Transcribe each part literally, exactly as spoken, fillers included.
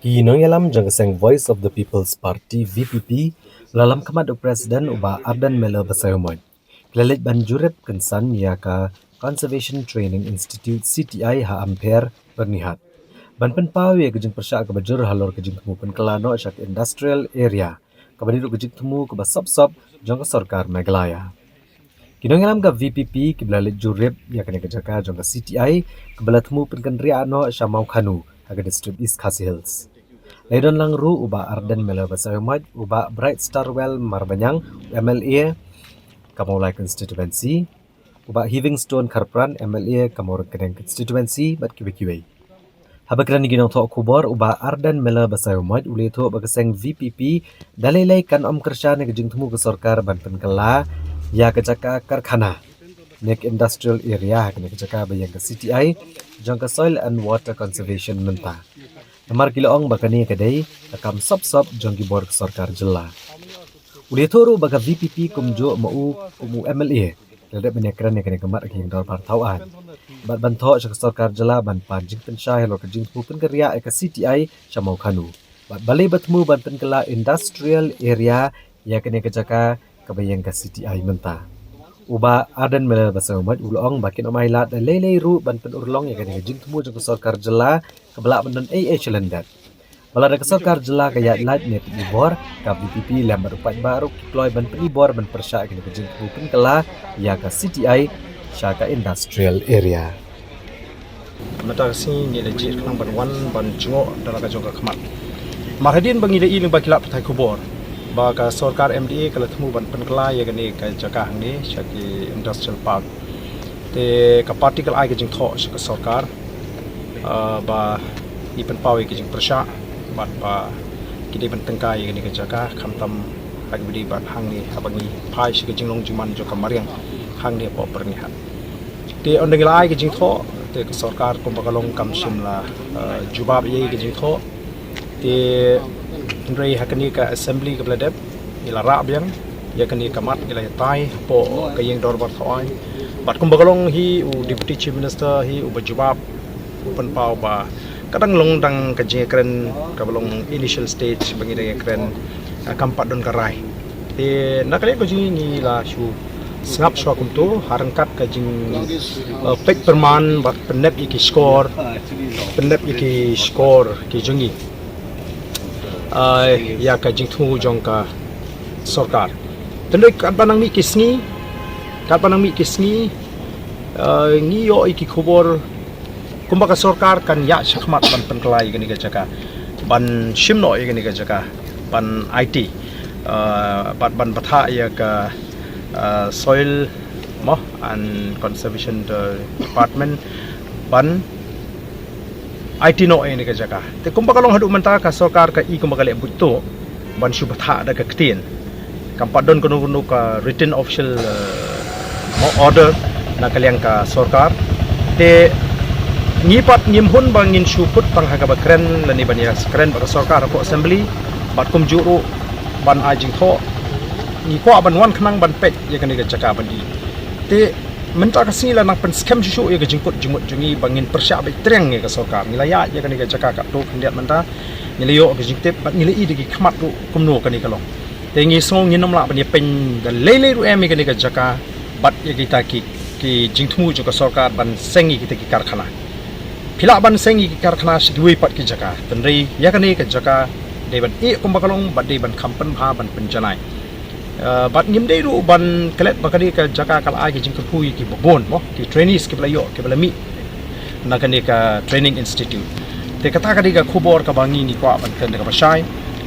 Ki nongïalam jong ka seng Voice of the People's Party, V P P, la lam khmat u President u Bah Ardent Miller Basaiawmoit. Ki la leit ban jurip kynsan ïa ka Conservation Training Institute, C T I, ha Ampher, Byrnihat, ban pynpaw ïa ka jingpyrshah kaba jur halor ka jingthmu pynkylla noh sha ka industrial area, kaba dei ruh ka jingthmu kaba sop-sop jong ka sorkar Meghalaya. Ki nongïalam ka V P P kiba la leit jurip ïa kane ka jaka jong ka C T I, kaba la thmu pynkynriah noh sha Mawkhanu, ha ka district East Khasi Hills. La ïadon lang ruh u Bah Ardent Miller Basaiawmoit, u Bah Brightstarwell Marbaniang, u M L A ka Mawlai constituency, u Bah Heavingstone Kharpran, M L A ka Mawryngkneng constituency, bad kiwei kiwei. Haba kren ïa ki nongthoh khubor, u Bah Ardent Miller Basaiawmoit u la ïathuh ba ka seng V P P da lei lei kan ym kyrshan ïa ka jingthmu ka sorkar ban pynkylla ïa ka jaka karkhana ne ka industrial area ha kane ka jaka ba ïeng ka C T I jong ka Soil and Water Conservation mynta. Namar ki la ong ba kane ka dei ka kam sop-sop jong ki bor ka sorkar jylla. U la ïathuh ruh ba ka V P P kumjuh ma u kum u M L A la dep ban ïakren ïa kane ka mat ha ka ïing dorbar thaw aiñ, bad ban thoh sha ka sorkar jylla ban pan jingpynshai halor ka jingthmu pynkynriah ïa ka C T I sha Mawkhanu, bad balei ba thmu ban pynkylla industrial area ïa kane ka jaka kaba ïeng ka C T I mynta. U Bah Ardent Miller Basaiawmoit u la ong ba kin ym ailad da lei lei ruh ban pynurlong ïa kane ka jingthmu jong ka sorkar jylla kaba lah ban don ei ei shalyndet. Ba lada ka sorkar jylla ka ïaid lait ne pyni bor, ka V P P lem bad u paidbah ruh ki kloi ban pyni bor ban pyrshah ïa kane ka jingthmu pynkylla ïa ka C T I sha ka industrial area. Mynta ka sngi ngi la jied khnang ban wan ban jngoh da la ka jong ka khmat. Mar hadien ba ngi la ïohi lyngba ki lad pathai khubor ba ka sorkar M D A ka la thmu ban pynkylla ïa kane ka jaka hangne sha ki industrial park. Te ka party ka la ai ka jingthoh sha ka sorkar, ah, ba ngi pynpaw ïa ka jingpyrshah bad ba ki dei ban tyngkai ïa kane ka jaka khamtam ha kaba dei bad hangne haba ngi phai sha ka jinglong jingman jong ka mariang hangne hapoh Byrnihat. Te ynda ngi la ai ka jingthoh, te ka sorkar kumba ka long kam shym la, eh, jubab ïa ka jingthoh. Te hynrei ha kane ka assembly kaba la dep ngi la rah biang ïa kane ka mat, ngi la ïatai hapoh ka ïing dorbar thaw aiñ. Bad kumba ka long hi u Deputy Chief Minister hi uba jubab, u pynpaw ba ka dang long dang ka jingïakren kaba long initial stage ba ngi dang ïakren, eh, kam pat don ka rai. Te na ka liang ka jong ngi ngi la shu sngap shuwa kumto ha ryngkat ka jing, eh, peit pyrman bad pynnep ïa ki shkor, pynnep ïa ki shkor ki jong ngi, eh, ïa ka jingthmu jong ka sorkar. Te hynrei katba nang mih ki sngi, katba nang mih ki sngi, eh, ngi ïoh ïa ki khubor kumba ka sorkar kan ïaid shakhmat ban pynkylla ïa kane ka jaka, ban shim noh ïa kane ka jaka, ban aiti, eh, bad ban bthah ïa ka, eh, Soil mo and Conservation Department ban aiti noh ïa kane ka jaka. Te kumba ka long haduh mynta ka sorkar ka i kumba ka leh buit to ban shu bthah da ka ktien. Kam pat don kano kano ka written official, eh, order na ka liang ka sorkar. Te ngi pat ngim hun ba ngin shu kut tang ha kaba kren lane ban ïa kren bad ka sorkar hapoh assembly bad kumjuh ruh ban ai jingthoh. Ngi kwah ban wan khnang ban peit ïa kane ka jaka ban i. Te mynta ka sngi la nang pynskhem shuh shuh ïa ka jingkut jingmut jong ngi ba ngin pyrshah beit triang ïa ka sorkar. Ngi la ïaid ïa kane ka jaka katto khyndiat mynta, ngi la ïoh ka jingtip bad ngi la i da ki khmat ruh kumno kane ka long. Te ngi sngew ngin ym lah ban ïa pyn da lei lei ruh em ïa kane ka jaka bad ïa kita ki, ki jingthmu jong ka sorkar ban seng ïa kita ki karkhana. Phi lah ban seng ïa ki karkhana sha kiwei pat ki jaka, hynrei ïa kane ka jaka dei ban ïeh kumba ka long bad dei ban kham pynbha ban pynjanai. Eh, bad ngim dei ruh ban klet ba kane ka jaka ka la ai ka jingkyrkhu ïa kiba bun mo, ki trainees kiba la ïoh, kiba la mih na kane ka training institute. Te kata ka dei ka khubor kaba ngi ngi kwah ban kren da kaba shai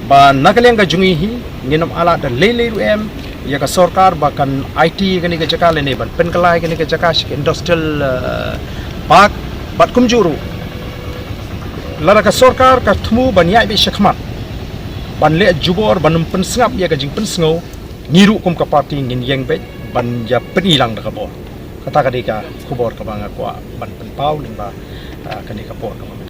ba na ka liang ka jong ngi hi ngin ym ailad da lei lei ruh em ïa ka sorkar ba kan aiti kane ka jaka lane ban pynkylla ïa kane ka jaka sha ka industrial, eh, park. Bad kumjuh ruh lada ka sorkar ka thmu ban ïaid beit shakhmat ban leh jubor ban ym pynsngap ïa ka jingpynsngew, ngi ruh kum ka party ngin ïeng beit ban ïa pyni lang da ka bor. Kata ka dei ka khubor kaba nga kwah ban pynpaw lyngba, ah, kane ka por kaba